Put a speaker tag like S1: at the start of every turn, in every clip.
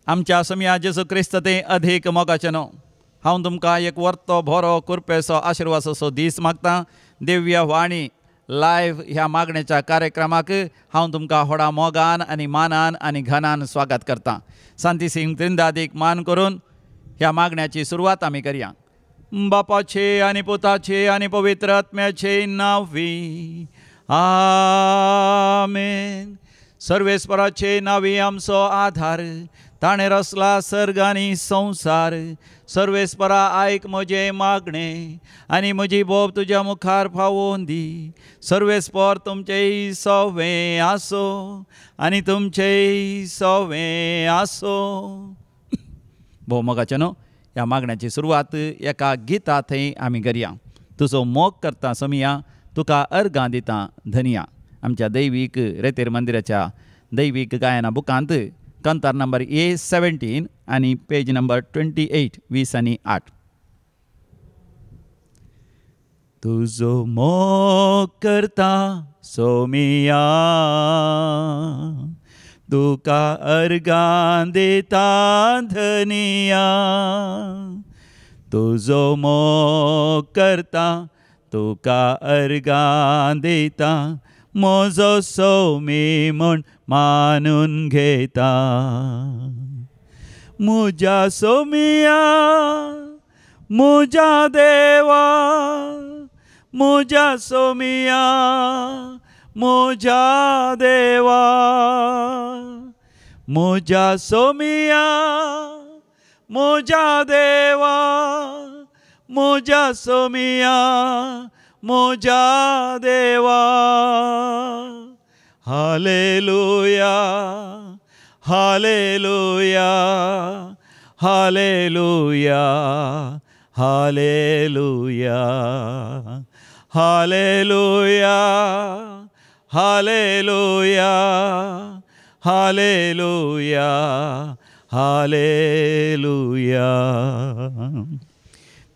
S1: आमच्या सोमया जेजू क्रिस्त ते अधिक मोगाचें न्हू। हांव तुमकां एक वर्तो बरो कुरपेचो आशिर्वादाचो दीस मागता। दिव्य वाणी लायव्ह ह्या मागण्याच्या कार्यक्रमाक हांव तुमकां व्हडा मोगान आनी मानान आनी घनान स्वागत करता। शांतीसिंग त्रिंदादीक मान करून ह्या मागण्याची सुरवात आमी करया। बापाचे आनी पुताचे आनी पवित्र आत्म्याचे नांवी आमेन। सर्वेस्पराचे नांवी आमचो आधार, ताणें रचला सर्ग आनी संवसार। सर्वेस्परा आयक म्हजें मागणें आनी म्हजी बोब तुज्या मुखार पावोवन दी। सर्वेस्पर तुमचें सवें आसो आनी तुमचें सवें आसो। भोव मोगाचें न्हू, ह्या मागण्याची सुरवात एका गिता थंय आमी करया। तुजो मोग करता सोमया, तुका अर्गां दिता धनिया। आमच्या दैवीक रेतेर मंदिराच्या दैवीक गायना बुकांत कंतार नंबर A17 आनी पेज नंबर 28, 20 आनी 8। तुजो मोग करता सोमिया, तुका अर्गां दिता धनिया। तुजो मोग करता तुका अर्गां दिता, म्हजो सोमी म्हूण मानून घेता। म्हज्या सोमिया म्हज्या देवा, म्हज्या सोमिया म्हज्या देवा, म्हज्या सोमिया म्हज्या देवा, म्हज्या सोमिया म्हज्या देवा। Hallelujah hallelujah hallelujah hallelujah hallelujah hallelujah hallelujah hallelujah.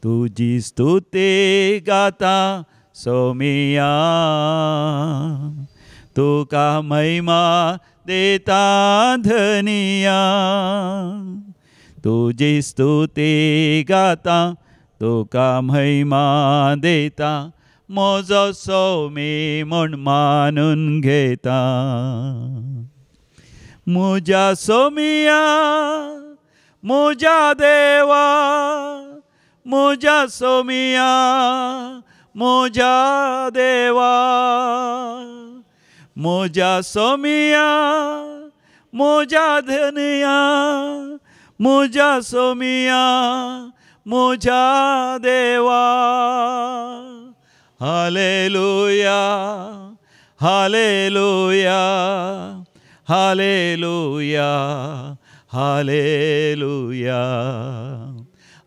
S1: तुजी स्तुती गाता सोमिया, तुका महिमा देता धनिया। तुजी स्तुती गाता तुका महिमा देता, म्हजो सोमी म्हूण मानून घेता। म्हज्या सोमिया म्हज्या देवा, म्हज्या सोमिया म्हज्या देवा, म्हज्या सोमिया म्हज्या धनिया, म्हज्या सोमिया म्हज्या देवा। Hallelujah hallelujah hallelujah hallelujah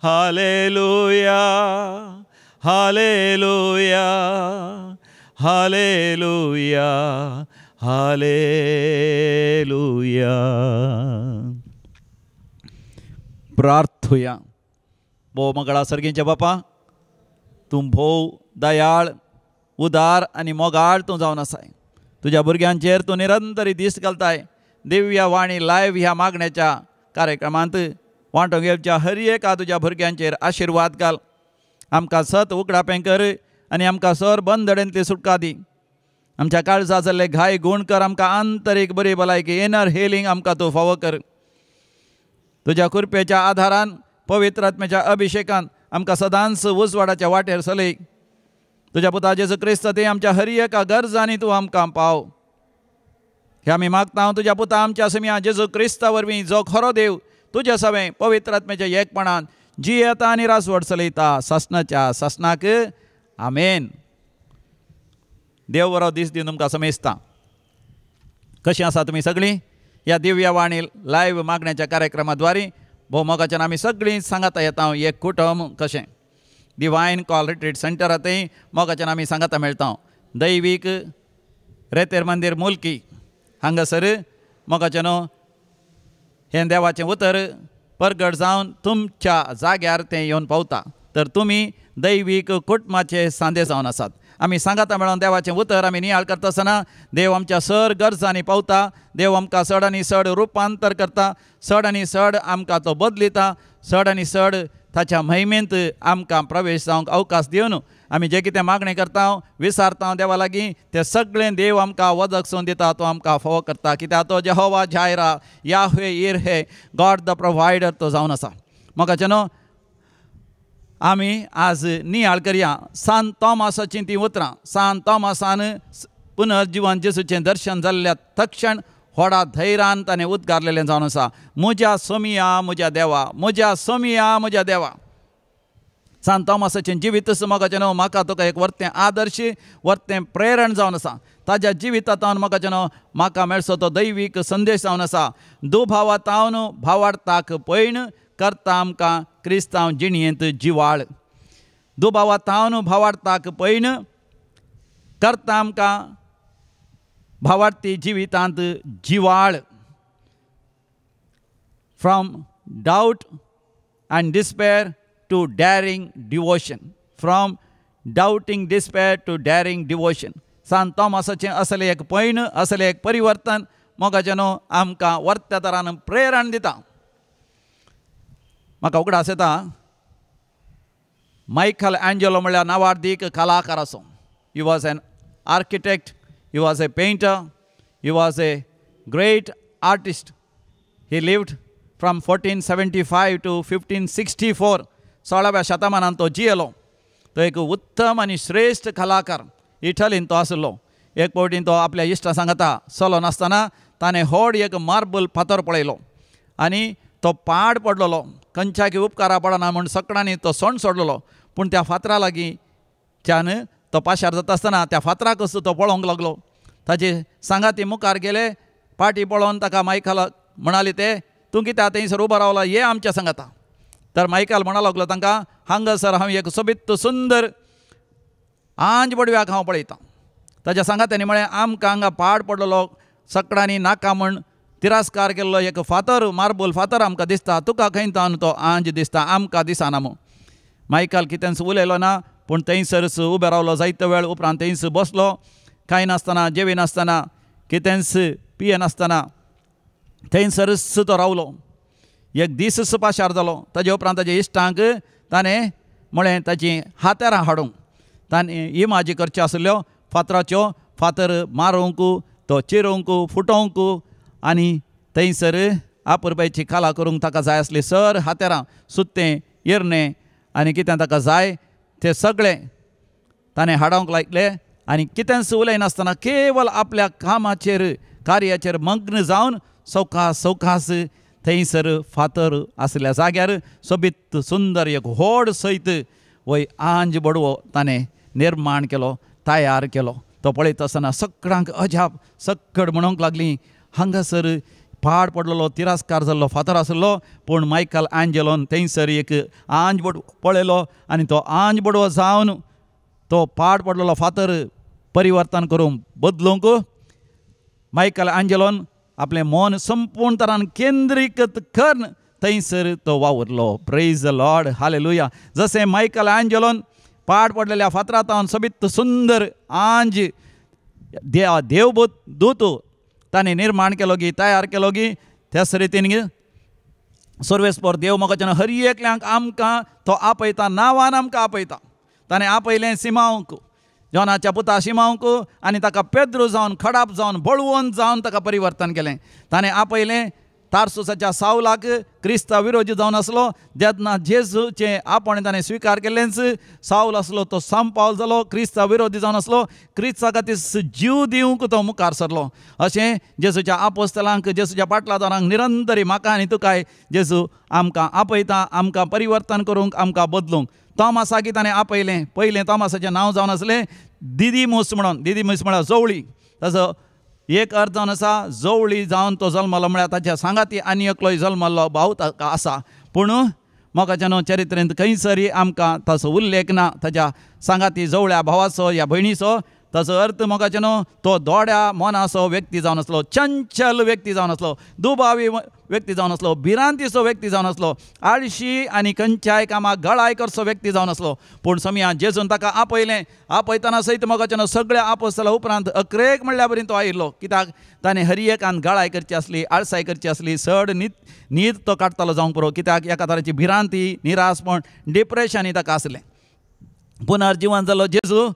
S1: hallelujah hallelujah hallelujah hallelujah. प्रार्थुया। भोव मंगळा सर्गींच्या बापा, तूं भोव दयाळ उदार आनी मोगाळ तूं जावन आसाय। तुज्या भुरग्यांचेर तूं निरंतरी दीस घालताय। दिव्य वाणी लायव्ह ह्या मागण्याच्या कार्यक्रमांत वांटोंक येवच्या हर एका तुज्या भुरग्यांचेर आशिर्वाद घाल। आमकां सत उगडापें कर आनी आमकां सर बंदडेंतली सुटका दी। आमच्या काळजा जाल्ले घाय गूण कर, आमकां आंतरीक बरी भलायकी इनर हिलिंग आमकां तूं फावो कर। तुज्या कृपेच्या आधारान पवित्र आत्म्याच्या अभिषेकान आमकां सदांच उजवाडाच्या वाटेर चलय। तुज्या पुता जेजू क्रिस्त ते आमच्या हर एका गरजांनी तूं आमकां पाव। हे आमी मागता तुज्या पुता आमच्या सोमया जेजू क्रिस्ता वरवीं, जो खरो देव तुज्या सवें पवित्र आत्म्याच्या एकपणान जियेता आनी राजवट चलयता सासणाच्या सासणाक। आमेन। देव बरो दीस दिवन तुमकां समेजता। कशीं आसा तुमी सगळीं ह्या दिव्य वाणी लायव्ह मागण्याच्या कार्यक्रमाद्वारे भोव मोगाच्यान आमी सगळीं सांगाता येता एक कुटुंब कशें डिवायन कॉल रिट्रीट सेंटरांतय मोगाच्यान आमी सांगाता मेळटा। दैवीक रेतेर मंदीर मुल्की हांगासर मोगाच्यान हें देवाचें उतर परगट जावन तुमच्या जाग्यार तें येवन पावता। तर तुमी दैवीक कुटुंबाचे सांदे जावन आसात। आमी सांगाता मेळोन देवाचें उतर आमी नियाळ करता आसतना देव आमच्या सर गरजांनी पावता. देव आमकां चड आनी चड रुपांतर करता, चड आनी चड आमकां तो बदलिता, चड आनी चड ताच्या महिमेंत आमकां प्रवेश जावंक अवकाश दिवन आमी जें कितें मागणें करता विसारता देवा लागीं तें सगळें देव आमकां वदकसून दिता. तो आमकां फावो करता कित्याक तो Jehovah Jireh, Yahweh Jireh, God the provider तो जावन आसा. म्हाका न्हू आमी आज नियाळ करया सांत तॉमासाचीं तीं उतरां. सांत तॉमासान पुनर्जिवन जेसूचें दर्शन जाल्ल्या तक्षण व्हडा धैर्यान ताणें उद्गारलेलें जावन आसा, म्हज्या सोमिया म्हज्या देवा, म्हज्या सोमिया म्हज्या देवा. सांत तॉमासाचें जिवीतच मोगाचें न्हू म्हाका तुका एक वर्तें आदर्श, वर्तें प्रेरण जावन आसा. ताज्या जिवितांत मोगाचें न्हू म्हाका मेळचो तो दैवीक संदेश जावन आसा. दुभावातावन भावार्थाक पयण करता आमकां क्रिस्तांव जिणयेंत जिवाळ. दुभावातावन भावार्थाक पयण करता आमकां भावार्थी जिवितांत जिवाळ. From doubt and despair to daring devotion, from doubting despair to daring devotion. सांत तॉमासाचें असलें एक पयण, असलें एक परिवर्तन मोगाचें न्हू आमकां वर्त्या तरान प्रेरण दिता. म्हाका उगडास येता मायकल एंजेलो म्हणल्यार नावार्दीक कलाकार आसो. He was an architect, he was a painter, he was a great artist. He lived from 1475 to 1564. 16व्या शतमानान तो जियेलो. तो एक उत्तम आनी श्रेश्ठ कलाकार इटलीन तो आसलो. एक फावटीन तो आपल्या इश्टा सांगता चलो नासतना ताणें व्हड एक मार्बल फातर पळयलो आनी तो पाड पडलेलो, खंयच्याकी उपकारा पडना म्हूण सगळ्यांनी तो सोंड सोडलेलो. पूण त्या फातरा लागींच्यान तो पाशार जाता आसतना त्या फातराकच तो पळोवंक लागलो. ताजे सांगाती मुखार गेले, पाटी पळोवन ताका मायकल म्हणाले, ते तूं कित्याक थंयसर उबो रावला, ये आमच्या सांगाता. तर मायकल म्हणा लागलो तांकां, हांगासर हांव एक सोबीत सुंदर आंज बडव्याक हांव पळयतां. ताज्या सांगात्यांनी म्हळें, आमकां हांगा पाड पडलेलो, सगळ्यांनी नाका म्हूण तिरस्कार केल्लो एक फातर, मार्बल फातर आमकां दिसता, तुका खंय तावन तो आंज दिसता, आमकां दिसना म्हूण. मायकल कितेंच उलयलो ना, पूण थंयसरच उबे रावलो जायतो वेळ. उपरांत थंयस बसलो, खायनासतना, जेविनासतना, कितेंच पियेनासतना थंयसरच तो रावलो. एक दीस पाशार जालो. ताजे उपरांत ताजे इश्टांक ताणें म्हळें ताचीं हातेरां हाडूंक. ताणें इमाजी करच्यो आसल्यो फातराच्यो, फातर मारूंक, तो चिरूंक, फुटोवंक आनी थंयसर आपुरबायची कला करूंक ताका जाय आसली सर हातेरां, सुत्तें, येरणें आनी कितें ताका जाय तें सगळें ताणें हाडोवंक लायलें. आनी कितेंच उलयनासतना केवल आपल्या कामाचेर, कार्याचेर मग्न जावन सवकास सवकास थंयसर फातर आसल्या जाग्यार सोबीत सुंदर एक व्हड सयत वय आंज बडवो ताणें निर्माण केलो, तयार केलो. तो पळयता आसतना सगळ्यांक अजाप, सक्कड म्हणूंक लागली, हांगासर पाड पडलेलो, तिरस्कार जाल्लो फातर आसलो, पूण मायकल एंजेलोन थंयसर एक आंज बडवो पळयलो आनी तो आंज बडवो जावन तो पाड पडलेलो फातर परिवर्तन करूंक, बदलूंक मायकल एंजेलोन आपलें मन संपूर्ण तरान केंद्रीकृत करून थंयसर तो वावुरलो. Praise the Lord, hallelujah. जशें मायकल एंजेलोन पाड पडलेल्या फातरांत सोबीत सुंदर आंज देवदूत दूत ताणें निर्माण केलो गी, तयार केलो गी, त्याच रितीन सर्वेस्पर देव मोगाच्यान हर एकल्यांक आमकां तो आपयता, नांवान आमकां आपयता. ताणें आपयलें सिमांवक, जॉनाच्या पुता सिमांवक, आनी ताका पेद्रू जावन, खडाप जावन, बळवंत जावन ताका परिवर्तन केलें. ताणें आपयलें तारसुसाच्या सावलाक, क्रिस्ता विरोधी जावन आसलो, जेन्ना जेजूचें आपण ताणें स्विकार केल्लेंच, सावल आसलो तो संपावल जालो, क्रिस्ता विरोधी जावन आसलो, क्रिस्ता खातीर जीव दिवंक तो मुखार सरलो. अशें जेजूच्या आपोस्तलांक, जेजूच्या पाटलादारांक निरंतरी म्हाका आनी तुकाय जेजू आमकां आपयता, आमकां परिवर्तन करूंक, आमकां बदलूंक. तॉमासाक ताणें आपयलें. पयलें तॉमासाचें नांव जावन आसलें दिदीमूस म्हणून. दिदीमूस म्हळ्यार जोवळी. ताचो एक अर्थ जावन आसा जोवळी जावन तो जल्मलो, म्हळ्यार ताच्या सांगाती आनी एकलोय जल्मल्लो भाव ताका आसा. पूण मोगाच्या न्हू चरित्रेंत खंयसरी आमकां ताचो उल्लेख ना, ताच्या सांगाती जवळ्या भावाचो या भयणीचो ताचो अर्थ मोगाचें न्हू तो दोड्या मनाचो व्यक्ती जावन आसलो, चंचल व्यक्ती जावन आसलो, दुबावी व्यक्ती जावन आसलो, भिरांतीचो व्यक्ती जावन आसलो, आळशी आनी खंयच्याय कामाक गळाय करचो व्यक्ती जावन आसलो। पूण समिया जेजून ताका आपयलें। आपयतना सयत मोगाचें न्हू सगळ्या आपोस्तला उपरांत अकरेक म्हणल्या बरी तो आयिल्लो, कित्याक ताणें हर एकान गळाय करची आसली, आळसाय करची आसली, चड न्हीद तो काडटालो जावंक पुरो, कित्याक एका तराची भिरांती, निरासपण, डिप्रेशनय ताका आसलें। पुनर्जिवन जालो जेजू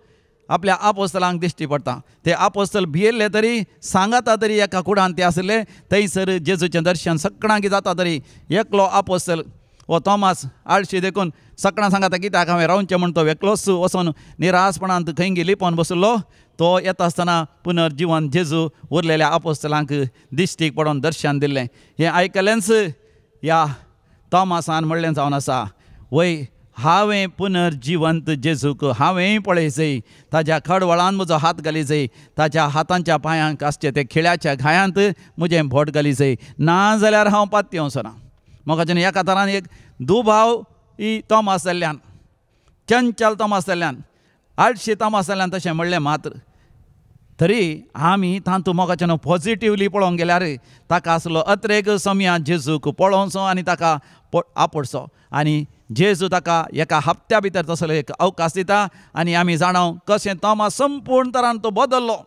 S1: आपल्या आपोस्तलांक दिश्टी पडटा। ते आपोस्तल भियेल्ले तरी सांगाता तरी एका कुडान ते आसले, थंयसर जेजूचें दर्शन सगळ्यांक जाता तरी एकलो आपोस्तल हो तोमास आळशी देखून सगळ्यां सांगाता कित्याक हांवें रावचें म्हूण तो एकलोच वचोन निरासपणांत खंय लिपोवन बसलो। तो येता आसतना पुनर्जिवन जेजू उरलेल्या आपोस्तलांक दिश्टीक पडोवन दर्शन दिल्लें। हें आयकलेंच ह्या तोमासान म्हणलें जावन आसा, वय हांवें पुनर्जिवंत जेजूक हांवें पळयजय, ताज्या खडवळान म्हजो हात घालीजय, ताज्या हातांच्या पांयांक आसचे ते खिळ्याच्या घायांत म्हजें बोट घालीजय, ना जाल्यार हांव पातयेवचो ना। मोगाचें एका तरान एक दुबाव ही तोमास जाल्ल्यान, चंचल तोमास जाल्ल्यान, आळशी तोमास जाल्ल्यान तशें म्हणलें मात्र तरी आमी तातूंत मोगाचें न्हू पॉजिटिवली पळोवंक गेल्यार ताका आसलो अत्रेक समया जेजूक पळोवचो आनी ताका आपोडचो, आनी जेजू ताका एका हप्त्या भितर तसलो एक अवकाश दिता आनी आमी जाणाव कशें तोमास संपूर्ण तरान तो बदल्लो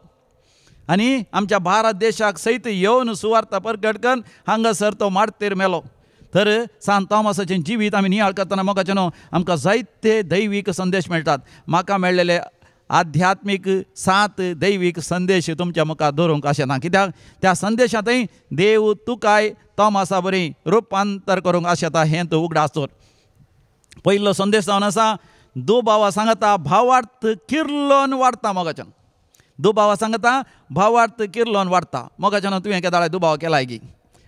S1: आनी आमच्या भारत देशाक सयत येवन सुवार्ता परगट करून हांगासर तो मार्तीर मेलो। तर सांत तोमासाचें जिवीत आमी नियाळ करतना मोगाचें न्हू आमकां जायते दैवीक संदेश मेळटात। म्हाका मेळ्ळेले आध्यात्मीक 7 दैवीक संदेश तुमच्या मुखार दवरूंक आशेना, कित्याक त्या संदेशांतय देव तुकाय तोमासा बरी रुपांतर करूंक आशेता हें तूं उगडास दवर। पयलो संदेश जावन आसा, दुबावा सांगता भावार्थ किर्लोन वाडटा। मोगाच्यान दुबावा सांगता भावार्थ किर्लोन वाडटा। मोगाच्यान तुवें केदाळे दुबाव केलाय गी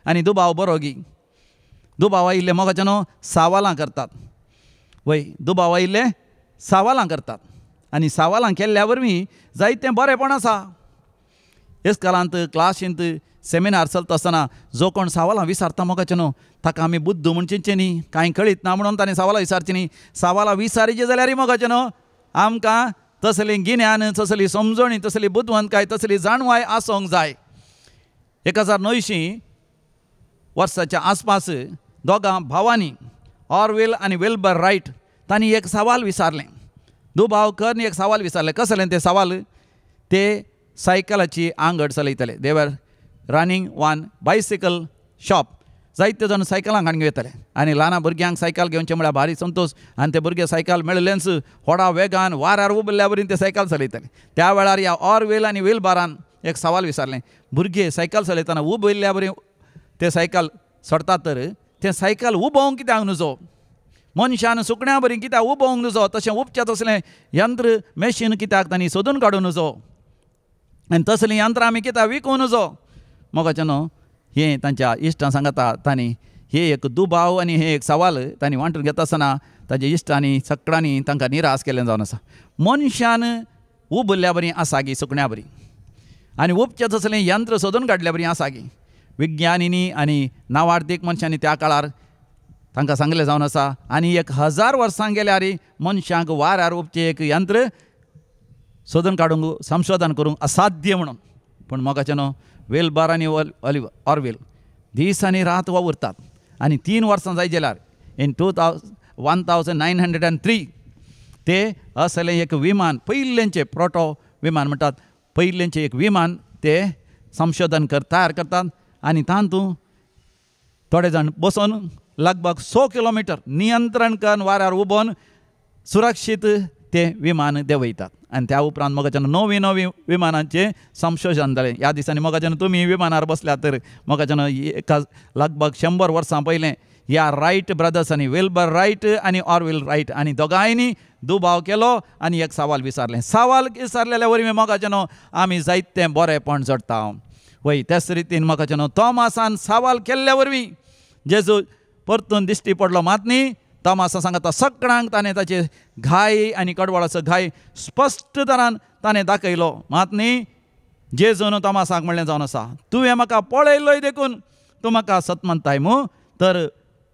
S1: आनी दुबाव बरो गी? दुबाव आयिल्ले मोगाच्यान सवालां करतात, वय दुबाव आयिल्ले सवालां करतात आनी सवालां केल्ल्या वरवीं जायतें बरेंपण आसा। इस्कॉलांत क्लासींत सेमिनार चलता आसतना जो कोण सवालां विचारता मोगाचें न्हू ताका आमी बुद्द म्हूण चिंतचें न्ही, कांय कळीत ना म्हणून ताणें सवालां विचारचीं न्ही। सवालां विचारीचीं जाल्यारय मोगाचें न्हू आमकां तसली गिन्यान, तसली समजणी, तसली बुदवंतकाय, तसली जाणवाय आसूंक जाय। 1900 वर्साच्या आसपास दोगां भावांनी ऑरविल आनी विल्बर रायट तांणी एक सवाल विचारलें, दुबाव करून एक सवाल विचारलें। कसलें तें सवाल? ते सायकलाची आंगड चलयताले, they were running one bicycle shop. जायते जाण सायकलां हाडून घेताले आनी ल्हान भुरग्यांक सायकल घेवचें म्हळ्यार भारी संतोश, आनी ते भुरगे सायकल मेळिल्लेंच व्हडा वेगान वाऱ्यार उबल्ल्या बरी ते सायकल चलयताले। त्या वेळार ह्या ऑरविल आनी विल्बरान एक सवाल विचारलें, भुरगे सायकल चलयतना उबयल्ल्या बरी ते सायकल सोडतात तर तें सायकल उबोवंक कित्याक नुजो, मनशान सुकण्या बरी कित्याक उबोवंक नुजो, तशें उपचें तसलें यंत्र मॅशीन कित्याक तांणी सोदून काडूं नुजो आनी तसलीं यंत्रां आमी कित्याक विकूं नुजो। मोगाचें न्हू हें तांच्या इश्टां सांगता तांणी हे एक दुबाव आनी हे एक सवाल तांणी वांटून घेता आसतना ताजे इश्टांनी सगळ्यांनी तांकां निराश केल्लें जावन आसा। मनशान उबल्ल्या बरी आसा गी सुकण्या बरी आनी उपचें तसलें यंत्र सोदून काडल्या बरी आसा गी? विज्ञानींनी आनी नावार्दीक मनशांनी त्या काळार तांकां सांगलें जावन आसा आनी 1000 वर्सां गेल्यार मनशांक वाऱ्यार उपचें एक यंत्र सोदून काडूंक संशोधन करूंक असाध्य म्हणून। पूण मोगाचें न्हू विल्बर आनी ऑरविल दीस आनी रात वावुरतात आनी 3 वर्सां जाय जाल्यार इन 1903 ते असलें एक विमान, पयलेंचें प्रोटो विमान म्हणटात, पयलेंचें एक विमान ते संशोधन कर तयार करतात आनी तातूंत थोडे जाण बसून लगभग 100 किलोमिटर नियंत्रण करून वाऱ्यार उबोवन सुरक्षीत ते विमान देंवयतात। आनी त्या उपरांत मोगाच्यान नवी नवी विमानांचें संशोधन जालें। ह्या दिसांनी मोगाच्यान तुमी विमानार बसल्यात तर मोगाच्यान एका लगभग 100 वर्सां पयलें ह्या रायट ब्रदर्सांनी, विल्बर रायट आनी ऑरविल रायट आनी दोगांयनी दुबाव केलो आनी एक सवाल विचारलें। सवाल विचारलेल्या वरवीं मोगाच्यान आमी जायतें बरेंपण जोडटा। वय त्याच रितीन मोगाच्यान तोमासान सवाल केल्ल्या वरवीं जेजू परतून दिश्टी पडलो मात न्ही, तोमासा सांगता सगळ्यांक ताणें ताचे घाय आनी कडवळाचो घाय स्पश्ट तरान ताणें दाखयलो मात न्ही। जेजून तोमासाक म्हणलें जावन आसा, तुवें म्हाका पळयलोय देखून तूं म्हाका सत मानताय मू, तर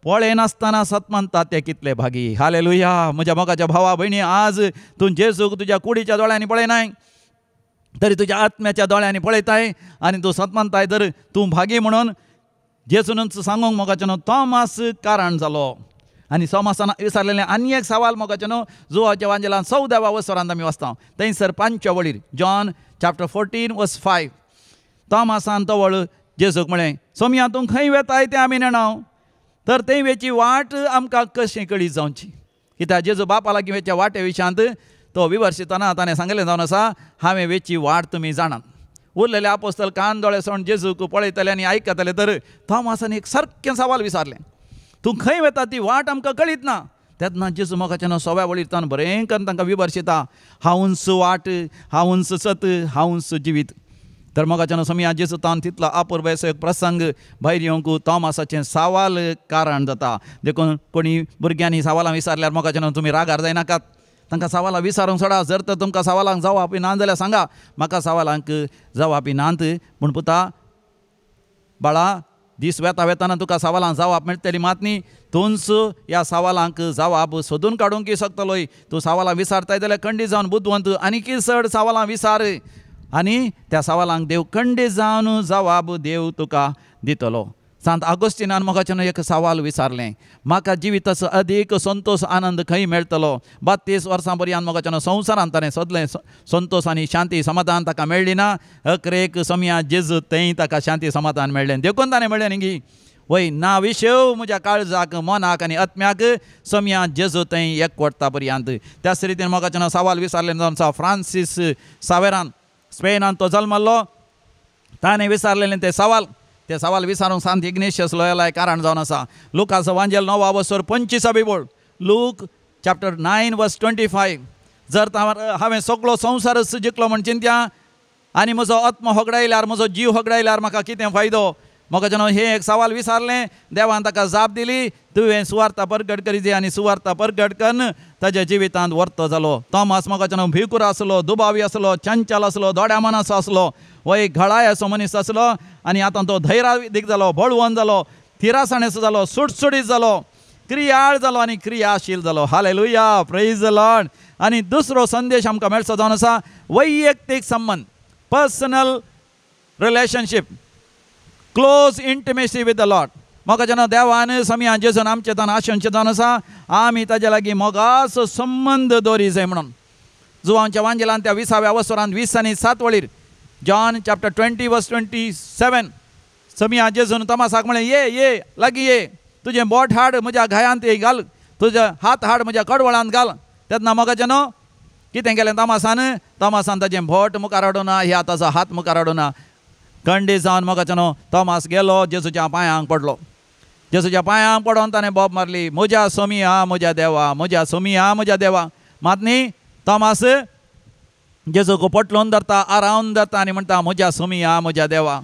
S1: पळयनासतना सत मानता ते कितले भागी। हालेलुया। म्हज्या मोगाच्या भावा भयणी, आज तूं जेजूक तुज्या कुडीच्या दोळ्यांनी पळयनाय, तरी तुज्या आत्म्याच्या दोळ्यांनी पळयताय आनी तूं सतमानताय तर तूं भागी म्हणून जेजूनच सांगूंक मोगाचें तोमास कारण जालो. आनी तोमासान विचारलेलें आनी एक सवाल मोगाचें न्हू जुवाच्या वांजेलान 14व्या वसरांत आमी वाचता थंयसर 5व्या वळीर जॉन चॅप्टर 14 वर्स 5 तोमासान तवळ जेजूक म्हळें सोमया तूं खंय वेताय तें आमी नेणाव तर थंय वेची वाट आमकां कशें कळी जावची. कित्याक जेजू बापा लागीं वेच्या वाटे विशयांत तो विवर्शितना ताणें सांगलें जावन आसा हांवें वेची वाट तुमी जाणात. उरलेले आपोस्तल कान दोळे सोण जेजूक पळयतले आनी आयकतले तर तोमासान एक सारकें सवाल विचारलें तूं खंय वेता ती वाट आमकां कळीत ना. तेन्ना जेजू मोगाचें 100व्या वळीर ताण बरें करून तांकां विवर्शिता हांवूच वाट हांवूच सत हांवूच जिवीत. तर मोगाचें सोमया जेजू तान तितलो अपुरबायेचो एक प्रसंग भायर येवंक तोमासाचें सवाल कारण जाता. देखून कोणी भुरग्यांनी सवालां विचारल्यार मोगाचें तुमी रागार जायनाकात तांकां सवालां विचारूंक सोडा. जर तर तुमकां सवालांक जवाब ना जाल्यार सांगा म्हाका सवालांक जवाब नात पूण पुता बाळा दीस वेता वेताना तुका सवालांक जवाब मेळटली मात न्ही तूंच ह्या सवालांक जवाब सोदून काडूंक शकतलोय. तूं सवालां विचारताय जाल्यार खंडीत जावन बुदवंत आनीकय चड सवालां विचार आनी त्या सवालांक देव खंडीत जावन जवाब देव तुका दितलो. सांत आगोस्तिनान मोगाचें एक सवाल विचारलें म्हाका जिविताचो अदीक संतोश आनंद खंय मेळटलो. 32 वर्सां पर्यंत मोगाचें संवसारांत ताणें सोदलें संतोश आनी शांती समाधान ताका मेळ्ळी ना. अकरेक सोमया जेजू थंय ताका शांती समाधान मेळ्ळें. देखून ताणें म्हणलें न्ही वय ना विशेव म्हज्या काळजाक मनाक आनी आत्म्याक सोमया जेजू थंय एकवटता पर्यंत. त्याच रितीन मोगाचें सवाल विचारलें जावन आसा फ्रांसीस सावेरान स्पेनान तो जल्मल्लो ताणें विचारलेलें तें सवाल ते सवाल विचारूंक सांत इग्नेशियस लोयलाय कारण जावन आसा. लुकाचो वांजेल 9वा वसर 25वी बोळ लूक चॅप्टर 9 वर्स 25 जर हांवें सगळो संवसारच जिखलो म्हण चिंत्या आनी म्हजो आत्मो होगडायल्यार म्हजो जीव होगडायल्यार म्हाका कितें फायदो. मोगाचें हें एक सवाल विचारलें देवान ताका जाप दिली तुवें सुवार्ता परगट करी जाय आनी सुवार्ता परगट करून ताज्या जिवितांत वर्तो जालो. तोमास मोगाचें भिकूर आसलो दुबावी आसलो चंचल आसलो दोड्या मनाचो आसलो हो एक घळाय असो मनीस आसलो आनी आतां तो धैर्यादीक जालो बळवंत जालो थिरासाणेचो जालो सुटसुटीत जालो क्रियाळ जालो आनी क्रियाशील जालो. हालेलुया प्रेज the Lord. आनी दुसरो संदेश आमकां मेळचो जावन आसा वैयक्तीक संबंद personal relationship close intimacy with the Lord. म्हाका जेन्ना देवान समिया जेजून आमचे तान आशेंचें जावन आसा आमी ताजे लागीं मोगाचो संबंद दवरी जाय म्हणून जुवांच्या वांजेलान त्या 20व्या वसरांत 20 आनी 7 वळीर जॉन चॅप्टर 20 वर्स 27 समिया जेजून तोमासाक म्हळें ये ये लागीं ये तुजें बोट हाड म्हज्या घायांत घाल तुजे हात हाड म्हज्या कडवळांत घाल. तेन्ना मोगाचें न्हू कितें केलें तोमासान तोमासान ताजें बोट मुखार हाडूना ह्या ताजो हात मुखार हाडूना कंडी जावन मोगाचें न्हू तोमास गेलो जेजूच्या पांयांक पडलो. जेजूच्या पांयांक पडोन ताणें बोब मारली म्हज्या सोमिया म्हज्या देवा म्हज्या सोमिया म्हज्या देवा. मात न्ही तोमास जेजूक पोटलोन धरता आरावन धरता आनी म्हणटा म्हज्या सोमिया म्हज्या देवा.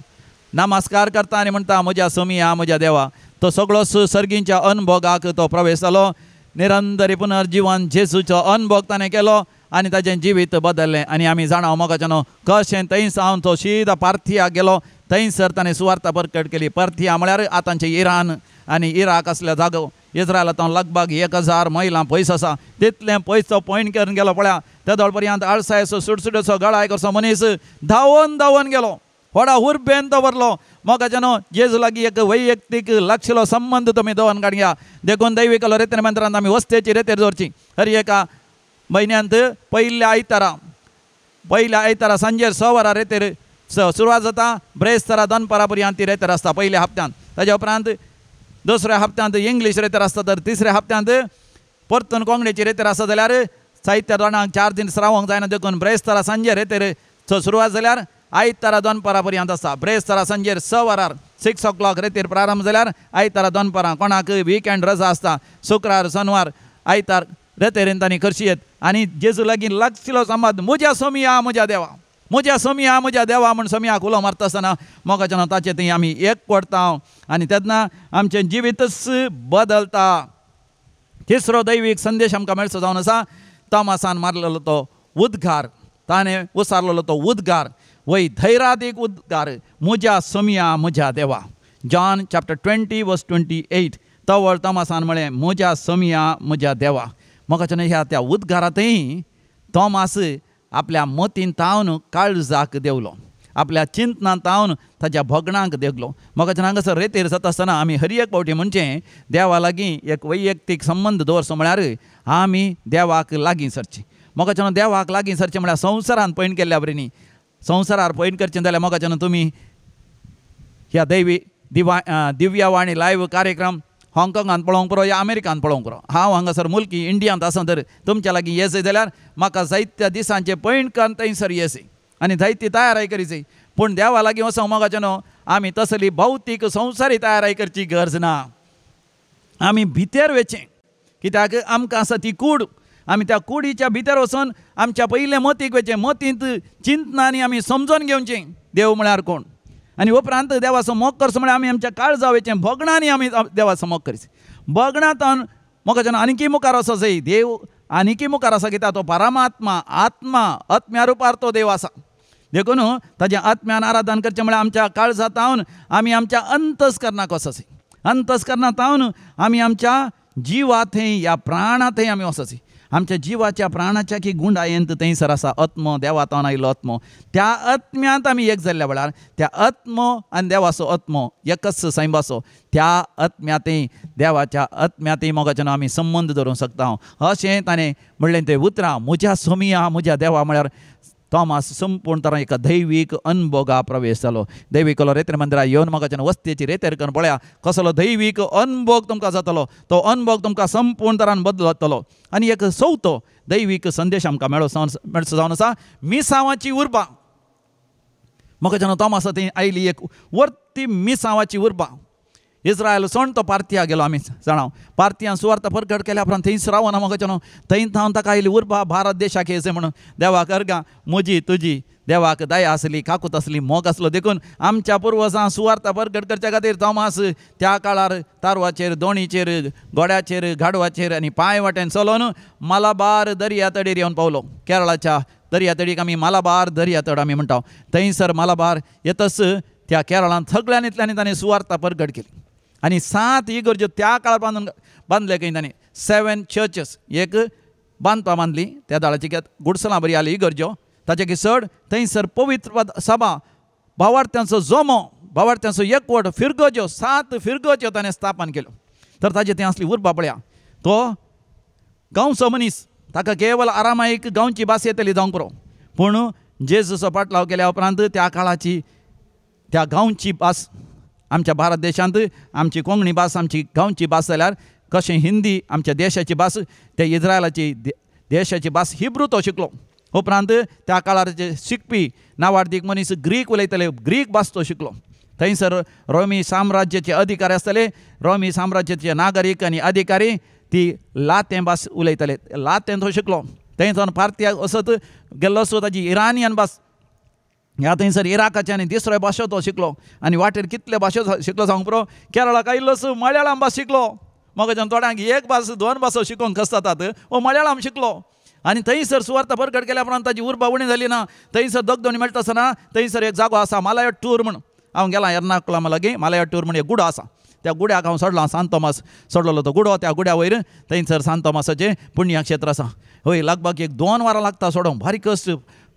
S1: नमस्कार करता आनी म्हणटा म्हज्या सोमिया म्हज्या देवा. तो सगळो सर्गींच्या अनभोगाक तो प्रवेश जालो. निरंतरी पुनर्जीवन जेजूचो अनभोग ताणें केलो आनी ताजें जिवीत बदल्लें. आनी आमी जाणा मोगाचें न्हू कशें थंय सावन तो शीदा पार्थियाक गेलो थंयसर ताणें सुवार्ता परकट केली. पार्थिया म्हळ्यार आतांचें इराण आनी इराक आसल्या जागो इस्रायला तो लगभग 1000 मैलां पयस आसा तितलें पयस तो पॉयंट करून गेलो पळया. तेदोळ पर्यंत आळसायचो सुटसुटेचो गळाय कसो मनीस धांवन धांवन गेलो व्हडा हुर्बेन तो भरलो. मोगाचें न्हू जेजू लागीं एक वैयक्तीक लागशिल्लो संबंद तुमी दवरून काडया. देखून दैविकलो रेतेर मंत्रांत आमी वस्तेची रेतेर दवरची हर एका म्हयन्यांत पयल्या आयतारा सांजेर 6 वरां रेतेर सुरवात जाता ब्रेस्तारा दनपारा पर्यंत ती रेतेर आसता पयल्या हप्त्यांत. ताज्या उपरांत दुसऱ्या हप्त्यांत इंग्लीश रेतेर आसता तर तिसऱ्या हप्त्यांत परतून कोंकणीची रेतेर आसता जाल्यार साहित्य दोणांक 4 दीस रावंक जायना देखून ब्रेस्तारा सांजेर रेतेर सुरवात जाल्यार आयतारा दनपारा पर्यंत आसता. ब्रेस्तारा सांजेर 6 वरार 6 o'clock रेतेर प्रारंभ जाल्यार आयतारा दनपारां कोणाक विकेंड रजा आसता शुक्रार शनवार आयतार रेतेरेन तांणी करशी येत आनी जेजू लागीं लागशिल्लो संबंद म्हज्या सोमिया म्हज्या देवा म्हज्या सोमिया म्हज्या देवा म्हूण सोमियाक उलो मारता आसतना मोगाचें ताचें थंय आमी एक पडटा आनी तेन्ना आमचें जिवीतच बदलता. तिसरो दैवीक संदेश आमकां मेळचो जावन आसा तोमासान मारलेलो तो उद्गार ताणें उसारलेलो तो उद्गार वय धैरादीक उद्गार म्हज्या सोमिया म्हज्या देवा. जॉन चॅप्टर 20 वर्स 28 तवळ तोमासान म्हळें म्हज्या सोमिया म्हज्या देवा. मोगाचें ह्या त्या उद्गारांतय तोमास आपल्या मतीन तावन काळजाक देवलो, आपल्या चिंतनान तावन ताच्या भोगणांक देगलो. मोगाचें हांगासर रेतेर जाता आसतना आमी हर एक फावटी म्हणचें देवा लागीं एक वैयक्तीक संबंद दवरचो म्हळ्यार आमी देवाक लागीं सरचें. मोगाचें देवाक लागीं सरचें म्हळ्यार संवसारान पयण केल्ल्या बरी न्ही. संवसारार पयण करचें जाल्यार मोगाचें तुमी ह्या दैवी दिव्यावाणी लायव्ह कार्यक्रम हाँगकाँगान पळोवंक पुरो या अमेरिकान पळोवंक पुरो. हांव हांगासर मुल्की इंडियांत आसा तर तुमच्या लागीं येसय जाल्यार म्हाका जायत्या दिसांचें पयण करून थंयसर येसय आनी जायती तयाराय करीची. पूण देवा लागीं वचोंक मोगाचें न्हू आमी तसली भौतीक संवसारी तयाराय करची गरज ना. आमी भितर वचचें, कित्याक आमकां आसा ती कूड. आमी त्या कुडीच्या भितर वचून आमच्या पयलें मतीक वचचें, मतींत चिंतनांनी आमी समजून घेवचें देव म्हळ्यार कोण. आनी उपरांत देवाचो मोग करचो म्हळ्यार आमी आमच्या काळजा वचचें, भोगणांनी आमी देवाचो मोग करचें. भोगणांत मोगाच्यान आनीकी मुखार वचो जाय. देव आनीकी मुखार आसा कित्याक तो परमात्मा आत्मा आत्म्या रुपार तो देव आसा. देखून ताजें आत्म्यान आराधन करचें म्हळ्यार आमच्या काळजा तावन आमी आमच्या अंतस्करणाक वचचें, अंतस्करणा तावन आमी आमच्या जिवा थंय ह्या प्राणा थंय आमी वचचें. आमच्या जिवाच्या प्राणाच्या की गुंडायेंत थंयसर आसा आत्मो, देवा तावन आयिल्लो आत्मो. त्या आत्म्यांत आमी एक जाल्ल्या वेळार त्या आत्मो आनी देवाचो आत्मो एकच सैंबाचो, त्या आत्म्यांतय देवाच्या आत्म्यांतय मोगाच्यान आमी संबंद दवरूंक शकता. अशें ताणें म्हणलें तें उतरां म्हज्या सोमिया म्हज्या देवा म्हळ्यार तोमास संपूर्ण तरान एका दैवीक अनभोगा प्रवेश जालो. दैवीक रेतर मंदिरा येवन मोगाच्यान वस्तेची रेतेर करून पळया कसलो दैवीक अनभोग तुमकां जातलो, तो अनभोग तुमकां संपूर्ण तरान बदलतलो. आनी एक चवथो दैवीक संदेश आमकां मेळचो जावन आसा मिसांवाची उर्बा. मोगाच्यान तोमासा थंय आयली एक वर्ती मिसांवाची उर्बा. इस्रायल सोण तो पार्थिया गेलो आमी जाणा, पार्थियान सुवार्थ परगट केल्या उपरांत थंयच रावना मोगाच्यान, थंय थावन ताका आयली उर्बा भारत देशाक येयचें म्हणून. देवाक अर्गां म्हजी तुजी, देवाक दया आसली, काकूत आसली, मोग आसलो. देखून आमच्या पुर्वजां सुवार्थ परगट करच्या खातीर तोमास त्या काळार तारवाचेर, दोणीचेर, घोड्याचेर, गाडवाचेर आनी पांय वाटेन चलोवन मालाबार दर्या तडीर येवन पावलो. केरळाच्या दर्या तडीक आमी मालाबार दर्या तड आमी म्हणटा. थंयसर मालाबार येतच त्या केरळांत सगळ्यांनी ताणें सुवार्थ परगट केली. आनी 7 इगर्ज्यो त्या काळार बांदून बांदले खंय ताणें, 7 चर्चीस एक बांदपा बांदली त्या दाळाची गुडसलां बरी आली इगर्ज्यो. ताचे की चड थंयसर पवित्र सभा, भावार्थ्यांचो जमो, भावार्थ्यांचो एकवट, फिरगज्यो, 7 फिरगज्यो ताणें स्थापन केल्यो. तर ताजे थंय आसली उर्बा पळया. तो गांवचो मनीस, ताका केवल आरामायक गांवची भास येतली जावंक पुरो, पूण जेजूचो पाटलाव केल्या उपरांत त्या काळाची त्या गांवची भास आमच्या भारत देशांत आमची कोंकणी भास आमची गांवची भास जाल्यार कशें हिंदी आमच्या देशाची भास, ते इस्रायलाची देशाची भास हिब्रू तो शिकलो. उपरांत त्या काळार जे शिकपी नावार्दीक मनीस ग्रीक उलयतले, ग्रीक भास तो शिकलो. थंयसर रोमी साम्राज्याचे अधिकारी आसतले, रोमी साम्राज्याचे नागरीक आनी अधिकारी ती लातें भास उलयतले, लातें तो शिकलो. थंय सावन पार्थिया वचत गेल्लो सो ताजी इराणियन भास, ह्या थंयसर इराकाचे आनी दुसऱ्यो भाशो तो शिकलो. आनी वाटेर कितले भाशो शिकलो सांगूंक पुरो. केरळाक आयिल्लोच मलयाळम भास शिकलो. मोगाच्यान थोड्यांक एक भास दोन भासो शिकोवंक कस जातात, हो मलयाळम शिकलो. आनी थंयसर सुवार्थ परगट केल्या उपरांत ताजी उर्बा उणी जाली ना. थंयसर दगदोणी मेळटा आसतना थंयसर एक जागो आसा मालाया टूर म्हूण, हांव गेलां एर्नाकुलम लागीं मालाया टूर म्हूण एक गुडो आसा, त्या गुड्याक हांव सोडला, सांत तोमास सोडलेलो तो गुडो, त्या गुड्या वयर थंयसर सांत तोमासाचें पुण्यक्षेत्र आसा. हय लगभग एक 2 वरां लागता सोडोंक, भारी कश्ट,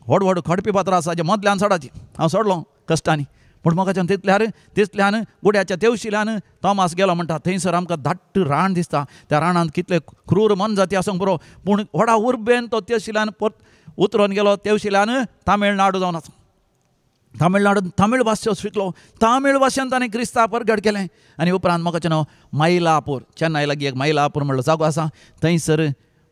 S1: व्हड व्हड खडपी पात्रां आसा जे मदल्यान सोडाची. हांव सोडलो कश्टांनी, पूण मोगाच्यान तितल्यार तितल्यान गुड्याच्या तेवशिल्यान तोमास गेलो म्हणटा. थंयसर आमकां धाट्ट रान दिसता, त्या रानांत कितले क्रूर मनजाती आसूंक पुरो, पूण व्हडा उर्बेन तो तेवशिल्यान परत उतरून गेलो. तेवशिल्यान तामिळनाडू जावन आसा, तामिळनाडून तामीळ भास शिकलो, तामीळ भाशेन ताणें क्रिस्ता परगट केलें. आनी उपरांत मोगाचें मायलापूर, चेन्नय लागीं एक मायलापूर म्हणलो जागो आसा, थंयसर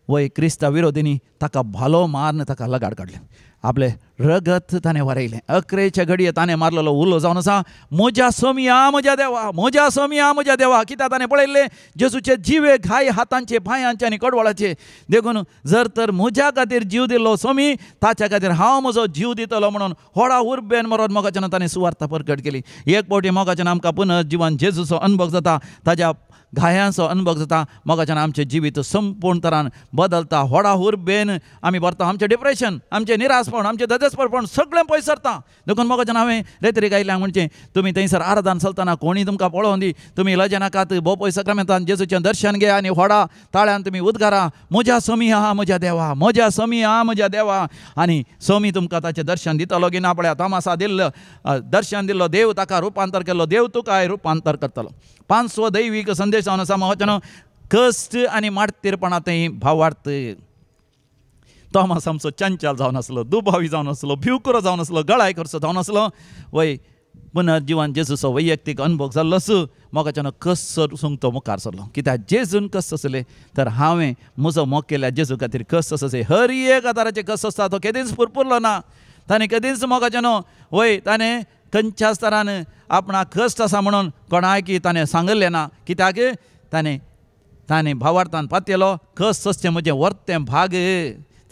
S1: वय क्रिस्ता विरोधींनी ताका भालो मारून ताका लगाड काडलें, आपलें रगत ताणें वारयलें. अकरेच्या घडये ताणें मारलेलो उलो जावन आसा म्हज्या सोमिया म्हज्या देवा, म्हज्या सोमिया म्हज्या देवा. कित्याक ताणें पळयल्लें जेजूचे जिवे घाय हातांचे, पांयांचे आनी कडवळाचे. देखून जर तर म्हज्या खातीर जीव दिल्लो सोमी, ताच्या खातीर हांव म्हजो जीव दितलो म्हणून व्हडा उर्बेन मरोन मोगाच्यान ताणें सुवार्थ परगट केली. एक फावटी मोगाच्यान आमकां पुनर्जिवन जेजूचो अनुभव जाता, ताज्या घायांचो अनुभव जाता मोगाच्यान आमचें जिवीत संपूर्ण तरान बदलता. व्हडा हुरबेन आमी भरता, आमचें डिप्रेशन, आमचें निराशपण, आमचें धदेसपरपण सगळें पयस सरता. देखून मोगाच्यान हांवें रेतरीक आयिल्ल्यांक म्हणचें तुमी थंयसर आराधन चलतना कोणीय तुमकां पळोवन दी, तुमी लजेनाकात, भोव पयस सक्रामेंतान जेजूचें दर्शन घे आनी व्हडा ताळ्यान तुमी उद्गारा, म्हज्या समी आहा म्हज्या देवा, म्हज्या समी आहा म्हज्या देवा. आनी समी तुमकां ताचें दर्शन दितलो की ना पळया तोमासा दिल्लो दर्शन दिल्लो देव ताका रुपांतर केल्लो, देव तुकाय रुपांतर करतलो. पांचवो दैवीक संदेश जावन आसा मोगाच्यान कश्ट आनी मार्तीरपणा थंय भावार्थ. तोमास आमचो चंचल जावन आसलो, दुबावी जावन आसलो, भिवकुरो जावन आसलो, गळाय करचो जावन आसलो. वय पुनर्जिवन जेजूचो वैयक्तीक अनुभव जाल्लोच मोगाच्यान कस सोसूंक तो मुखार सरलो. कित्याक जेजून कस सोंसलें तर हांवें म्हजो मोग केल्या जेजू खातीर कस सोंसचें. हर एक आदाराचें कस सोंसता तो केदींच पुरपुरलो ना, ताणें केदींच मोगाच्यान वय ताणें खंयच्याच तरान आपणाक कश्ट आसा म्हणून कोणायकी ताणें सांगिल्लें ना. कित्याक ताणें ताणें भावार्थान पातयलो कस सोंसचें म्हजें वर्तें भाग.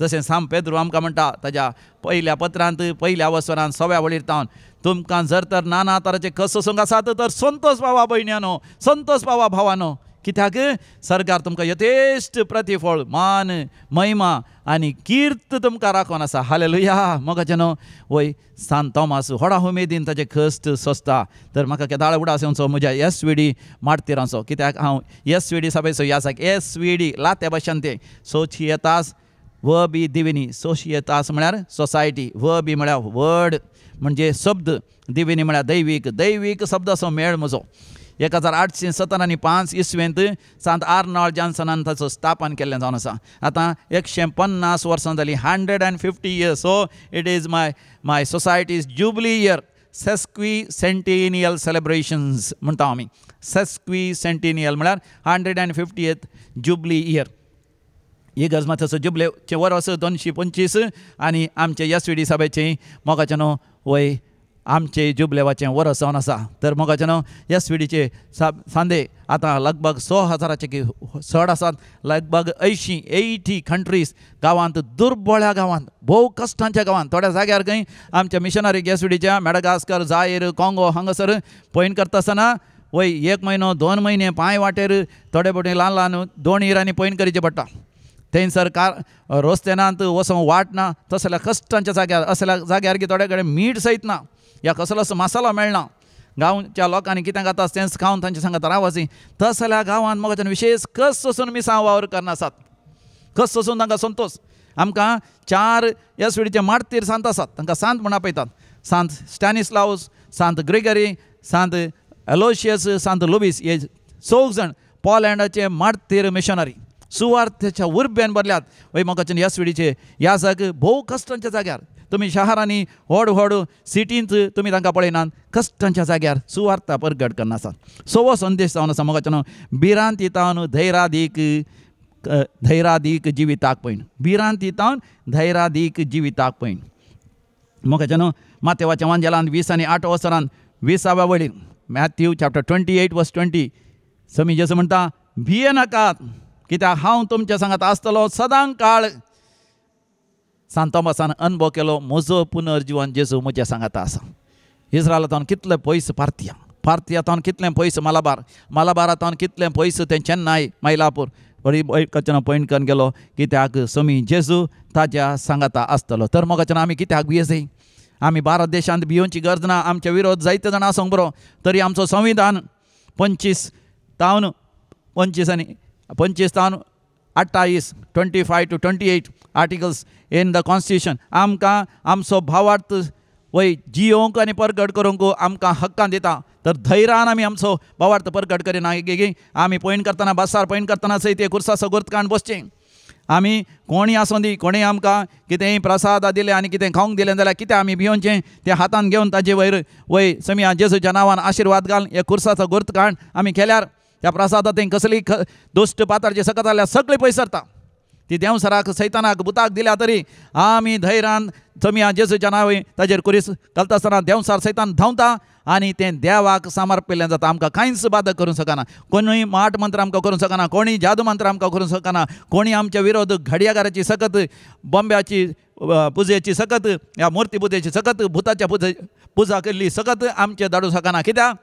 S1: जशें साम पेद्रू आमकां म्हणटा ताज्या पयल्या पत्रांत पयल्या वसरान सव्या वळीर तावन, तुमकां जर तर नाना तराचे कस सोसूंक आसात तर संतोष पावा भयण्यानो, संतोष पावा भावानो. कित्याक सरकार तुमकां यथेश्ट प्रतिफळ, मान, महिमा आनी कीर्त तुमकां राखून आसा. हालेलुया. मोगाच्यान वय सांत तोमास व्हडा उमेदीन ताजे कश्ट सोंसता. तर म्हाका केदाळ उडास येवचो म्हज्या एस वी डी मार्तिरांचो, कित्याक हांव एस वी डी सभेचो याजक. एस वी डी लात्या भाशेन तें सोचियेतास व बी दिविनी. सोशियेतास म्हळ्यार सोसायटी, व बी म्हळ्यार वर्ड म्हणजे शब्द, दिविनी म्हळ्यार दैवीक, दैवीक शब्दाचो मेळ म्हजो. 1875 इसवेंत सांत आर्नॉल्ड जॉन्सनान ताचो स्थापन केल्लें जावन आसा. आतां 150 वर्सां जालीं, 150 years. So it is my my society's jubilee year, sesquicentennial celebrations म्हणटा आमी. सेस्क्वी सेंटिनियल म्हळ्यार 150th jubilee year. इगर्ज मातसो जुबलेचें वर्स 225 आनी आमचे एस वी डी सभेचें मोगाचें न्हू वय आमचे जुबलेवाचें वर्स जावन आसा. तर मोगाचें न्हू एस वी डीचे सांदे आतां लगभग 100,000 की चड आसात. लगभग 80 कंट्रीज गांवांत, दुर्बळ्या गांवांत, भोव कश्टांच्या गांवांत, थोड्या जाग्यार खंय आमच्या मिशनरी एस वी डीच्या मॅडागास्कर, जायर, काँगो हांगासर पयण करता आसतना वय 1 म्हयनो 2 म्हयने पांय वाटेर थोडे भोवटी ल्हान ल्हान दोणीर आनी पयण करचें पडटा. थंयसर कार रस्त्यानात वचोंक वाट ना, तसल्या कश्टांच्या जाग्यार, असल्या जाग्यार की थोडे कडेन मीठ सयत ना या कसलोच मसालो मेळना. गांवच्या लोकांनी कितें खाता तेंच खावन तांचे सांगता रावाची. तसल्या गांवांत मोगाच्यान विशेष कस सोसून मिसां वावर करनासात, कस सोसून तांकां संतोष. आमकां 4 एस वी डीचे मार्तीर सांत आसात, तांकां सांत म्हूण आपयतात. सांत स्टॅनिस्लावस, सांत ग्रेगरी, सांत एलोशियस, सांत लुबीस, हे चौग जाण पोलँडाचे मार्तीर मिशनरी सुवार्थेच्या उर्बेन भरल्यात. वय मोगाच्यान एस वी डीचे याजक भोव कश्टांच्या जाग्यार, तुमी शहरांनी व्हड व्हड सिटींत तुमी तांकां पळयनात, कश्टांच्या जाग्यार सुवार्था परगट करनासात. सवो संदेश जावन आसा मोगाच्यान भिरांती तावन धैरादीक, धैरादीक जिविताक पयण, भिरांती तावन धैरादीक जिविताक पयण. मोगाच्यान मातेवाच्या वांजेलान 20 आनी 8 वसरान 20व्या वळीर मॅथ्यू चॅप्टर 28 वर्स 20 समी जेजू म्हणटा, भिये नाकात कित्याक हांव तुमच्या सांगात आसतलो सदां काळ. सांत तोमासान अनुभव केलो म्हजो पुनर्जिवन जेजू म्हज्या सांगाता आसा. इस्रायलांतल्यान कितले पयस पार्थिया, पार्थियांतल्यान कितलें पयस मालाबार, मालाबारांतल्यान कितलें पयस तें चेन्नय, मैलापूर बरी कचना पयण करून गेलो कित्याक समी जेजू ताज्या सांगाता आसतलो. तर मोगाच्यान आमी कित्याक भियेसय? आमी भारत देशांत भियोवची गरज ना. आमचे विरोध जायते जाणां आसूंक बरो, तरी आमचो संविधान 25 तावन 25 आनी 25 तावन 28, 25 to 28 articles in the constitution आमकां आमचो भावार्थ वय जियोंक आनी परगट करूंक आमकां हक्कां दिता. तर धैर्यान आमी आमचो भावार्थ परगट करिना की आमी पयण करतना, बसार पयण करतना सयत ते कुर्साचो गुर्त काण बसचें. आमी कोणी आसूं दी, कोणी आमकां कितेंय प्रसाद दिलें आनी कितें खावंक दिलें जाल्यार कितें आमी भियोवचें, तें हातान घेवन ताजे वयर वय समिया जेजूच्या नांवान आशिर्वाद घाल, हे कुर्साचो गुर्त काण आमी केल्यार त्या प्रसादांत कसली दुश्ट पाताळची सकत जाल्यार सगळी पयस सरता. ती देंवसराक, सैतानाक, भुताक दिल्या तरी आमी धैर्यान समिया जेजूच्या नांवान ताजेर कुरीस घालता आसतना देंवसार सैतान धांवता आनी तें देवाक समर्पिल्लें जाता. आमकां कांयच बादक करूंक शकना, कोणूय माट मंत्र आमकां करूंक शकना, कोणूय जादू मंत्र आमकां करूंक शकना, कोणी आमच्या विरोध घडयागाराची सकत, बॉम्ब्याची पुजेची सकत, ह्या मुर्ती पुजेची सकत, भुताच्या पुजा केल्ली सकत आमचें धाडूंक शकना. कित्याक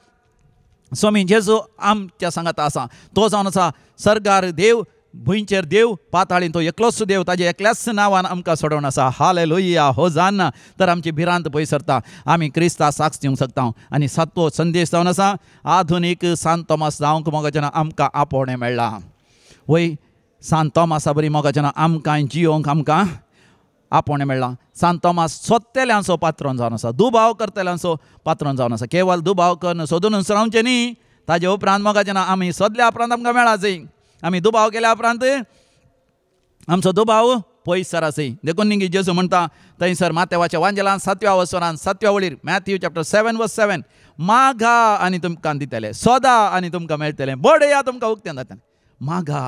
S1: स्वामी जेजू आमच्या सांगाता आसा. तो जावन आसा सर्गार देव, भुंयचेर देव, पाताळीन तो एकलोच देव, ताजे एकल्याच नांवान आमकां सोडोवन आसा. हालेलुया. होजाना. तर आमची भिरांत पयस सरता, आमी क्रिस्ता साक्ष दिवंक शकता. आनी सातवो संदेश जावन आसा आधुनीक सांत तोमास जावंक मोगाच्यान आमकां आपोवणें मेळ्ळां. वय सांत तोमासा बरी मोगाच्यान आमकां जियोंक आमकां आपोवणें मेळ्ळां. सांत तोमास सोदतेल्यांचो पात्रोन जावन आसा, दुबाव करतल्यांचो पात्रोन जावन आसा. केवल दुबाव करून सोदून रावचें न्ही, ताजे उपरांत मोगाच्यान आमी सोदल्या उपरांत आमकां मेळा जाय. आमी दुबाव केल्या उपरांत आमचो दुबाव पयस सर आसय. देखून न्ही जेजू म्हणटा थंयसर मातेवाच्या वांजेलान 7व्या वसरान 7व्या वळीर, मॅथ्यू चॅप्टर 7 वर्स 7, मागा आनी तुमकां दितले, सोदा आनी तुमकां मेळटलें, बडया तुमकां उक्तें जातलें. मागा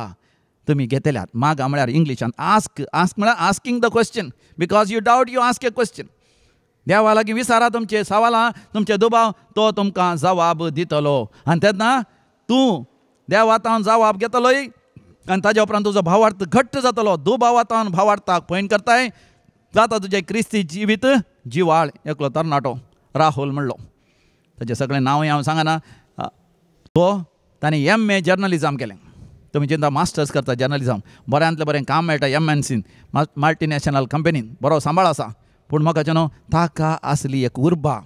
S1: तुमी घेतल्यात. मागा म्हळ्यार इंग्लिशान आस्क, आस्क म्हळ्यार asking the question, because you doubt you ask a question. देवा लागीं विचारा तुमचे सवालां, तुमचे दुबाव, तो तुमकां जवाब दितलो. आनी तेन्ना तूं देवातावन जवाब घेतलोय आनी ताज्या उपरांत तुजो भावार्थ घट्ट जातलो. दुबावातावन भावार्थाक पयण करताय जाता तुजें क्रिस्ती जिवीत जिवाळ. एकलो तरणाटो राहुल म्हणलो, ताजें सगळें नांवूय हांव सांगना, तो ताणें एम ए जर्नलिजम केलें. तुमी जेन्ना मास्टर्स करता जर्नलिजम, बऱ्यांतलें बरें काम मेळटा एम एन सीन, मल्टिनॅशनल कंपनीन, बरो सांबाळ आसा. पूण म्हाका न्हू ताका आसली एक उर्बा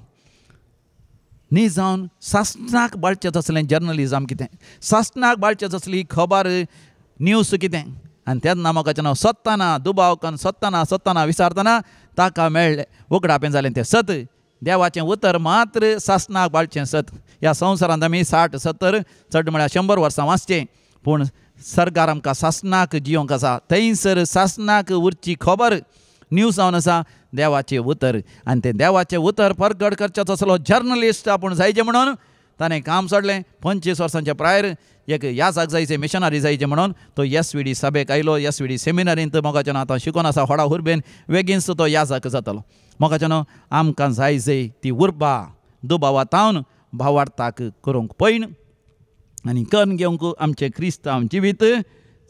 S1: न्ही जावन सासणाक बाळचें तसलें जर्नलिजम कितें, सासणाक बाळचें तसली खबर न्यूज कितें. आनी तेन्ना म्हाका न्हू सोदतना दुबाव करून सोदतना सोदतना विचारतना ताका मेळ्ळें, उगडापें जालें तें सत. देवाचें उतर मात्र सासणाक बाळचें सत. ह्या संवसारांत आमी 60 70 चड म्हळ्यार 100 वर्सां वाचचें, पूण सरकार आमकां सासणाक जियोंक आसा. थंयसर सासणाक उरची खबर न्यूज जावन आसा देवाचें उतर. आनी तें देवाचें उतर परगट करचें तसलो जर्नलिस्ट आपूण जायचें म्हणून ताणें काम सोडलें. 25 वर्सांच्या प्रायर एक याजाक जायचें, मिशनरी जायचें म्हणून तो एस वी डी सभेक आयलो. एस वी डी सेमिनारींत मोगाच्यान आतां शिकोन आसा. व्हडा हुर्बेन वेगींच तो याजाक जातलो. मोगाच्यान आमकां जाय जाय ती उर्बा दुबावातावन भावार्थाक करूंक पयण आनी करून घेवंक आमचें क्रिस्तांव जिवीत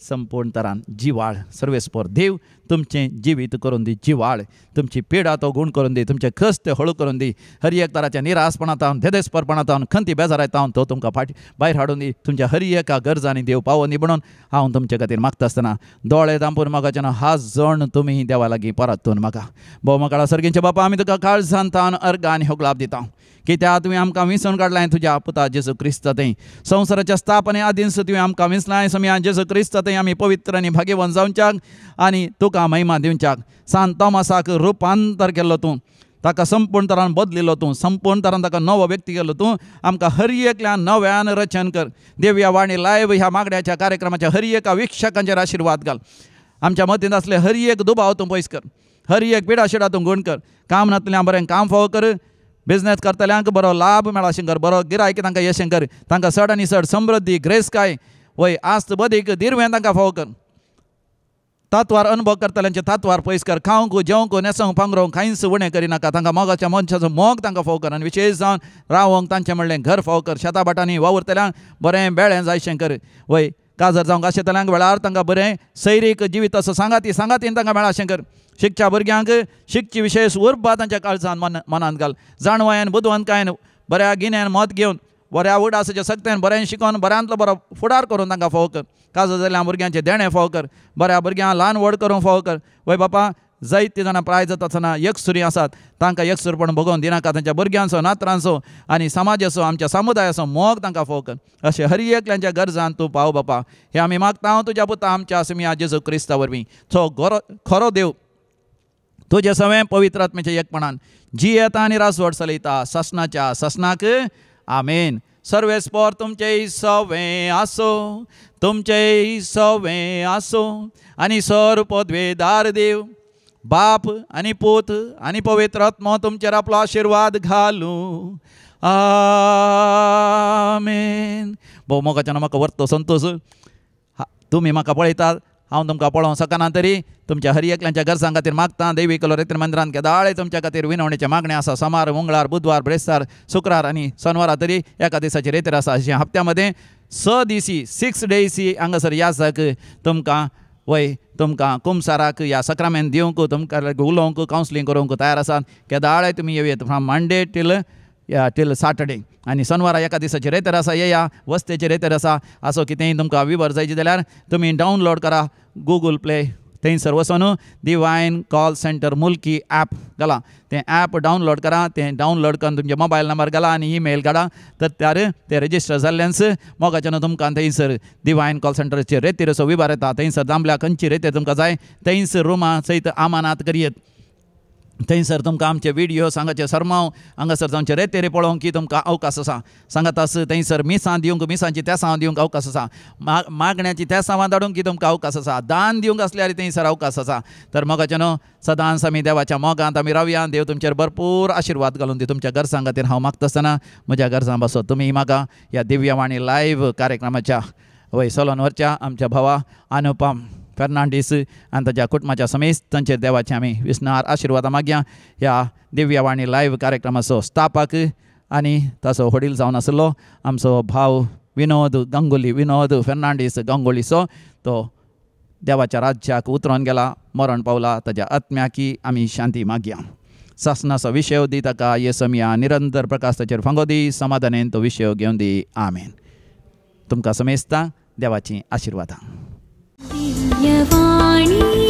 S1: संपूर्ण तरान जिवाळ. सर्वेस्पर देव तुमचें जिवीत करून दी जिवाळ, तुमची पिडा तो गूण करून दी, तुमचें कश्ट हळू करून दी, हर एक तराच्या निरासपणांत, धेदेसपरपणांत, खंती बेजारायतावन तो तुमकां फाटी भायर हाडून दी. तुमच्या हर एका गरजांनी देव पावोन दी म्हणून हांव तुमचे खातीर मागता आसतना दोळे धांपून म्हाका हात जण तुमी देवा लागीं परतून म्हाका भोव म्हाका सर्गींचे बापा, आमी तुका काळजान तावन अर्गां आनी होगलाप दिता, कित्याक तुवें आमकां विंचून काडलां तुज्या पुता जेजू क्रिस्त थंय. संवसाराच्या स्थापने आदींच तुवें आमकां विंचलां समया जेजू क्रिस्त थंय आमी पवित्र आनी भाग्यवान जावच्याक आनी तुका महिमा दिवच्याक. सांत तोमासाक रुपांतर केल्लो तूं, ताका संपूर्ण तरान बदलिल्लो तूं, संपूर्ण तरान ताका नवो व्यक्ती केल्लो तूं. आमकां हर एकल्यान नव्यान रचन कर. देवया वाणी लायव्ह ह्या मागण्याच्या कार्यक्रमाच्या हर एका वीक्षकांचेर आशिर्वाद घाल. आमच्या मतींत आसले हर एक दुबाव तूं पयस कर, हर एक पिडाशिडा तूं गूण कर. काम नातल्या बरें काम फावो कर, बिजनेस करतल्यांक बरो लाभ मेळा कर, बरो गिरायक तांकां यशें कर, तांकां चड आनी चड समृद्धी ग्रेसकाय वय आस्त बदीक दिरवें तांकां फावो कर. तातवार अनुभव करतल्यांचे तातवार पयस कर. खावंक जेवंक न्हेसोंक पांगरोंक कांयच उणें करिनाका. तांकां मोगाच्या मनशाचो मोग तांकां फावो कर आनी विशेश जावन रावोंक तांचें म्हणलें घर फावो कर. शेता भाटांनी वावुरतल्यांक बरें बेळें जायशें कर. वय काजर जावंक आशिल्ल्यांक वेळार तांकां बरें सैरीक जिवीत असो सांगाती सांगातीन तांकां मेळाशें कर. शिकच्या भुरग्यांक शिकची विशेश उर्बा तांच्या काळजान मनांत घाल. जाणवायेन बुदवंतकायेन बऱ्या गिन्यान मत घेवन बऱ्या उडासाच्या सक्तेन बरें शिकोवन बऱ्यांतलो बरो फुडार करून तांकां फावो कर. काजर जाल्ल्या भुरग्यांचें देणें फावो कर. बऱ्या भुरग्यांक ल्हान व्हड करूंक फावो कर. वय बापा, जायते जाणां प्राय जाता आसतना एकसुरी आसात, तांकां एकसुरपण भोगोवन दिनाका. तांच्या भुरग्यांचो, नातरांचो आनी समाजाचो, आमच्या समुदायाचो मोग तांकां फावो कर. अशें हर एकल्यांच्या गरजान तूं पाव बापा, हें आमी मागता तुज्या पुता आमच्या आसमिया जेजू क्रिस्ता वरवीं. तो खरो देव तुजें सवें पवित्र आत्म्याच्या एकपणान जियेता आनी राजवट चलयता सासणाच्या सासणाक. आमेन. सर्वेस्पर तुमचें सवें आसो, तुमचें सवें आसो आनी सर पदवेदार देव बाप आनी पूत आनी पवित्र आत्मो तुमचेर आपलो आशिर्वाद घालूं. आमेन. भोव मोगाच्यान म्हाका व्हरतो संतोश. तुमी म्हाका पळयतात, हांव तुमकां पळोवंक शकना तरी तुमच्या हर एकल्यांच्या गरजां खातीर मागता. देवी कलोरेत्र मंदिरांत केदाळे तुमच्या खातीर विनवणेचें मागणें आसा. सोमार, मंगळार, बुधवार, ब्रेस्तार, शुक्रार आनी शनवारा तरी एका दिसाची रेतर आसा. अशें हप्त्या मदें 6 दिसी 6 डेसी हांगासर याजक तुमकां वय तुमकां कुमसाराक ह्या सक्रामेंत दिवंक, तुमकां उलोवंक, कावन्सिलींग करूंक तयार आसात. केदाळे तुमी येवयेत from Monday till till Saturday आनी सोनवारा एका दिसाची रेतर आसा, येया वस्तेची रेतर आसा. असो कितेंय तुमकां विवर जायचे जाल्यार तुमी डावनलोड करा गुगल प्ले, थंयसर वचून divine call centre Mulki app घाला, तें ॲप डावनलोड करा. तें डावनलोड करून तुमचे मोबायल नंबर घाला आनी ईमेल काडा, तर त्यार तें रजिस्टर जाल्ल्यान मोगाच्यान तुमकां थंयसर डिवायन कॉल सेंटराचेर रेतीर असो विभार येता. थंयसर दामल्या खंयची रेतीर तुमकां जाय थंयसर रुमा सयत आमानात करयेत. थंयसर तुमकां आमचे विडियो सांगाचे सरमाव हांगासर जावचे रेतेर पळोवंक की तुमकां अवकाश आसा. सांगात आस थंयसर मिसां दिवंक, मिसांची तेसांव दिवंक अवकाश आसा, मागण्याची तेसांवां धाडूंक की तुमकां अवकाश आसा, दान दिवंक आसल्यार थंयसर अवकाश आसा. तर मोगाचे न्हू सदांच आमी देवाच्या मोगांत आमी रावया. देव तुमचेर भरपूर आशिर्वाद घालून दी. तुमच्या गरजां खातीर हांव मागता आसतना म्हज्या गरजां बसत तुमी म्हाका ह्या दिव्यवाणी लायव्ह कार्यक्रमाच्या वय सलोन व्हरच्या आमच्या भावा अनुपम फेर्नांडीस आनी ताच्या कुटुंबाच्या समेस्त तांचेर देवाचे आमी विस्नार आशिर्वादां मागया. ह्या दिव्यवाणी लायव्ह कार्यक्रमाचो स्थापक आनी ताचो वडील जावन आशिल्लो आमचो भाव विनोद गांगुली, विनोद फेर्नांडीस गांगुलीचो तो देवाच्या राज्याक उतरोन गेला, मरण पावला. ताच्या आत्म्याकी आमी शांती मागया. सासनाचो विशय दी ताका येसमिया निरंतर प्रकाश ताचेर फांगो दी, समाधानेन तो विशय घेवन दी. आमेन. तुमकां समेस्तां देवाचीं आशिर्वादां.
S2: दिव्यवाणी.